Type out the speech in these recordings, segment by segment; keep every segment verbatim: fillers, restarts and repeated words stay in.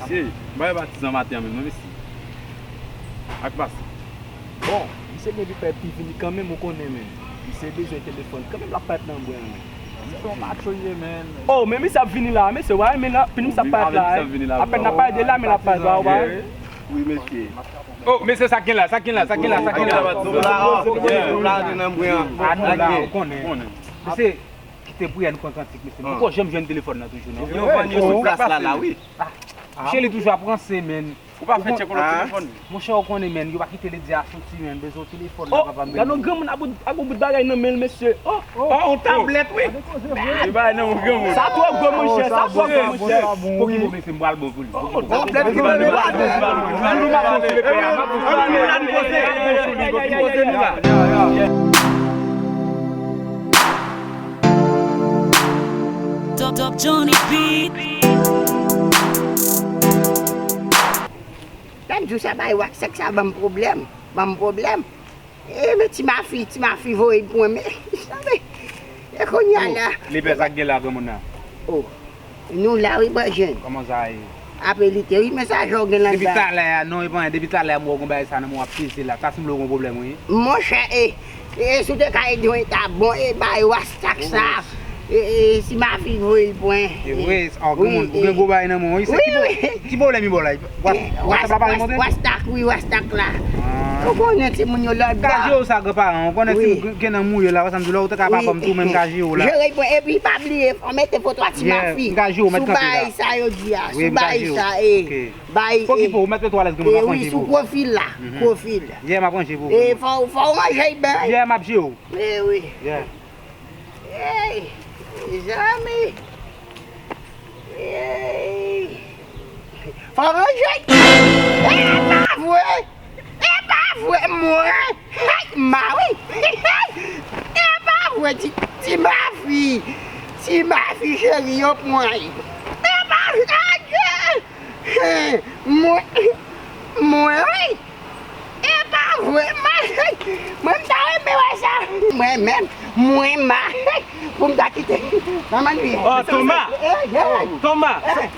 Ey, m pa wè patizan maten an menm non mesye. Ak pase. Bon, misye gen pou pèp li vini kanmenm, ou konnen, men. Misye bezwen telefòn kanmenm, l ap parèt nan bwen an, men. Misye yon patyon ye, men. Oh, men misye ap vini la, mesye, w a, men la, fini misye ap parèt la, wi, apèn n ap pale de la, men l ap parèt la, w a. Wi, mesye. Oh, mesye, sa k gen la, sa k gen la, sa k gen la, sa k gen la? Ann la, ou konnen. Mesye, kite priyè, n pran kantik, mesye. M poko janm jwenn telefòn nan toujou, non. Yo vann yo sou plas la, la, wi. Cheri toujou ap ranse, men. Ou pa fè tchèk ou lòt telefòn? Monchè, ou konnen, men, yo pa kite ledi a soti, men, bezwen yon telefòn la, papa, men. Gade yon granmoun ak yon bout bagay nan men l, mesye. Oh, oh, yon tablèt, wi. Li bay nan yon granmoun. Sa twò gwo, monchè, sa twò gwo, monchè. Pokipo, mesye, m pral bon pou li. Tablèt ki nan men l la. Top, top Johnny Beat. Lè m di w sa bay wak sèk sa ban m pwoblèm, ban m pwoblèm. E men ti mafi, ti mafi voye l pran men. E kounye a la. Lepè, sa k gen la, granmoun nan? Oh, nou la wi, bòjèn. Kòman sa ye? Apre li te wi, men sa jò gen la. Depi talè a, non, e pa anyen, depi talè a m wè w gon bagay sa nan men w ap peze la. Sa sanble w gon pwoblèm, wi. Monchè, e, e, si w te ka ede w, e ta bon, e bay wak sèk sa. E, e, si mafi voye l pran. E vre, sa, granmoun, ou gen gwo bagay nan men w, wi. Wi, wi. Ki pwoblèm li ba w la? Wak sèk la pa remonte? Wak sèk, wi, wak sèk la. Ou konnen timoun yo lòt bò. M ka jere w sa, granparan. Ou konnen si w gen nan mouye la, wè sa m di w la, ou te ka pa ban m tou, men m ka jere w la. Jere l, epi pa bliye, fò w mete foto a ti mafi. M ka jere w, mèt kanpe la. Sou bagay sa yo di a, sou bagay sa, e. Bay, pokipo, ou mèt ret ou alèz, granmoun, m ap ranje pou ou. Sou pwofil la, pwofil. Yeah, m ap ranje pou ou. E fò, fò w ranje l byen. Yeah, m ap jere w. E wi. Yeah. Ey, mezanmi. Ey. Fò ranje. E pa vre. E pa vre, mwen. Hey, mawi. E pa vre, ti, ti mafi. Ti mafi cheri yo pran. E pa vre. Adje. Mwen, mwen, wi. E pa vre, mwen, mwen, m ta renmen wè sa. Mwen menm, mwen, ma, pou m ta kite. Manman, wi. Oh, Toma. Toma,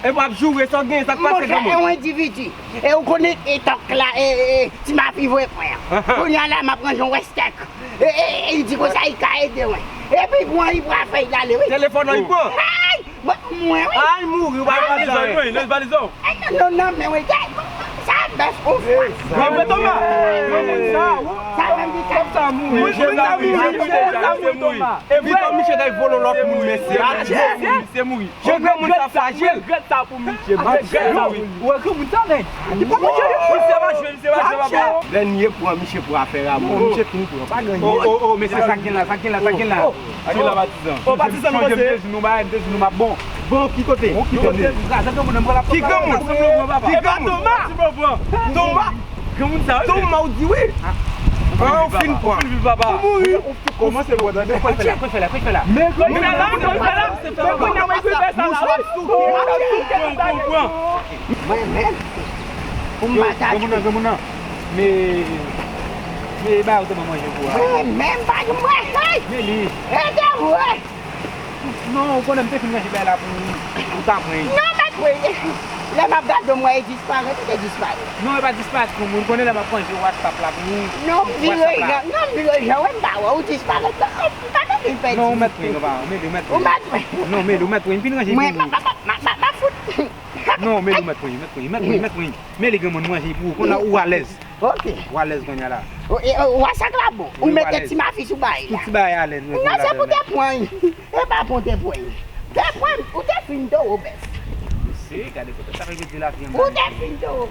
e w ap joure, sa w genyen, sa k pase, granmoun? Monchè, e yon endividi. E ou konnen, e tòk la, e, e, e, ti mafi voye pran. Kounye a la, m ap ranje yon westèk. E, e, e, li di konsa, li ka ede mwen. Epi, pran, li pran fèy l ale, wi. Telefòn nan, li pran. Hey! Mwen, mwen, wi. Ay, mouri, w pa pran zan. Lòt pa dizon. Ay, non, non, non, men wi, sa bèf ou fwa. Mwen, mwen, Toma. Mwen, mwen, sa, wi. Sa menm ki sa. Kòm sa mouri. Mwen, mwen, sa mouri. Mwen, mwen, sa mouri, Toma. E pi, kòm misye t al vòlò lòt moun, mesye. Misye mouri. Jan granmoun sa frajil. Mwen regrèt sa pou misye. Mwen regrèt sa, wi. Ou wè granmoun sa, nèg. Misye pa jwe, misye pa jwe, papa. Lè n ye pran misye pou afè a, moun. Misye fini pran, pa gen anyen. Oh, oh, oh, mesye, sa k gen la, sa k gen la, sa k gen la. Sa k gen la, patizan? Oh, patizan, nou panse? M te di nou, m te di nou, m ap bon. Bon, ki kote? Bon, ki kote? Ki granmoun? Ki granmoun? Toma! Toma! Granmoun sa, wi. Toma, ou di wi. Ou fin pran. Ou fin pran. Ou mouri. Kòman se bon, tande? Kòman fè la? Kòman fè la? Kòman fè la? Men granmoun sa, men granmoun sa, men granmoun sa, mouch w ap souke. Pran, pran, pran. Mwen menm, pou m pa ta granmoun nan, granmoun nan. Men, men, ba yo te ban manje pou a. Mwen menm, pa mwen, hey! Men li. E te vre. Non, ou konnen m te fin ranje bagay la pou ou, ou ta pran. Non, mèt, wi. Lè m ap gade w, m wè e disparèt, ou te disparèt. Non, e pa disparèt pou mwen. Ou konnen lè m ap ranje WhatsApp la pou ou. Non, m vire jan, non, m vire jan, wè m pa wè, ou disparèt. M pa tande l pèdi. Non, ou mèt pran, granpa, ou mèt, ou mèt pran. Ou mèt pran. Non, men li, ou mèt pran, m fin ranje pou ou. Mwen, m ap, m ap, m ap, m ap, m ap fout. Non, men li, ou mèt pran, mèt pran, mèt pran, mèt pran. Men li, granmoun, manje pou ou, konn ou alèz. Ok. Ou alèz kounye a la. Ou, e, ou, WhatsApp la bon. Ou mete ti mafi sou bagay la. Tout ti bagay alèz, wi. Non, se pou te pran. E pa pou te pran. Te pran, ou te fin toro bèf. Se, gade kote sa vle di la, fi an. Ou te fin toro.